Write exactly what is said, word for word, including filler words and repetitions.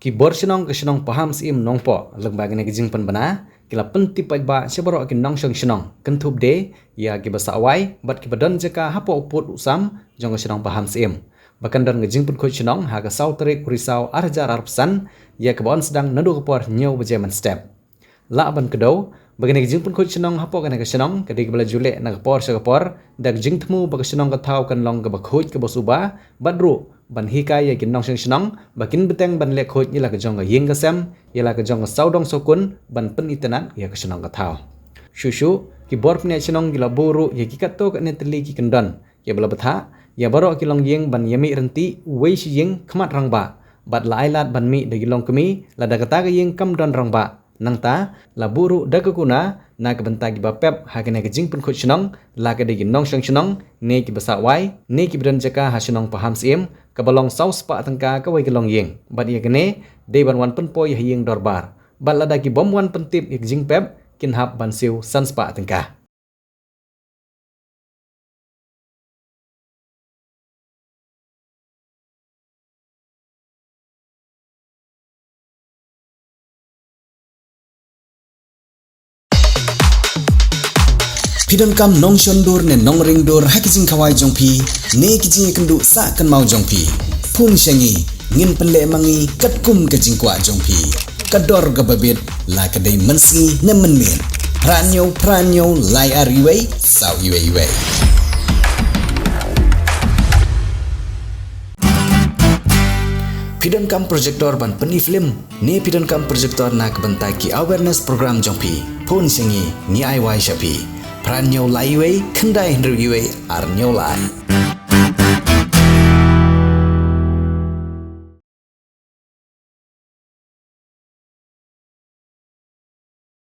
Ki bor shnong ka shnong Pahamsyiem Nongpoh lyngba kane ka jingpynbna ki la pyntip paidbah sha baroh ki nongshong shnong kynthup de ïa kiba sah wai bad kiba don jaka hapoh u pud u sam jong ka shnong Pahamsyiem ba kan don ka jingpynkhuid shnong ha ka saw tarik u Risaw ar hajar arphew san ïa kaba yn sdang naduh ka por hynñiew baje mynstep. Lah ban kdew ba kane ka jingpynkhuid shnong hapoh kane ka shnong ka dei kaba la ju leh na ka por sha ka por da ka jingthmu ba ka shnong ka thaw kan long kaba khuid kaba suba bad ruh ban hikai ïa ki nongshong shnong ba kin bteng ban leh khuid ïa la ka jong ka ïing ka sem ïa la ka jong ka sawdong sawkun ban pynitynnad ïa ka shnong ka thaw. Shuh shuh ki bor pynïaid shnong ki la buh ruh ïa ki katto katne tylli ki kyndon kiba la bthah ïa baroh ki longïing ban ïamih ryntih uwei shi ïing khmat rangbah bad la ai lad ban mih da ki longkmie lada kata ka ïing kam don rangbah. Nangta la buh ruh da ka kuna na ka bynta kiba pep ha kane ka jingpynkhuid shnong, la ka dei ki nongshong shnong ne kiba sah wai ne kiba don jaka ha shnong Pahamsyiem, kaba long saw spah tyngka kawei ka longïing bad ïa kane dei ban wan pynpoi ha ïing dorbar bad lada ki bym wan pyntip ïa ka jingpep kin hap ban siew san spah tyngka. Phi donkam nongshon dur ne nongring dur ha ki jingkhawai jong phi ne ki jingïakynduh sah kynmaw jong phi? Phone sha ngi, ngin pynleh ma ngi katkum ka jingkwah jong phi. Ka dor kaba bit la ka dei mynsngi ne mynmiet. Phra hynñiew phra hynñiew lai ar iwei saw iwei iwei. Phi donkam projector ban pyni film ne phi donkam projector na ka bynta ki awareness program jong phi? Phone sha ngi, ngi ai wai sha phi. Phra hynñiew lai iwei khyndai hynriew iwei ar hynñiew lai.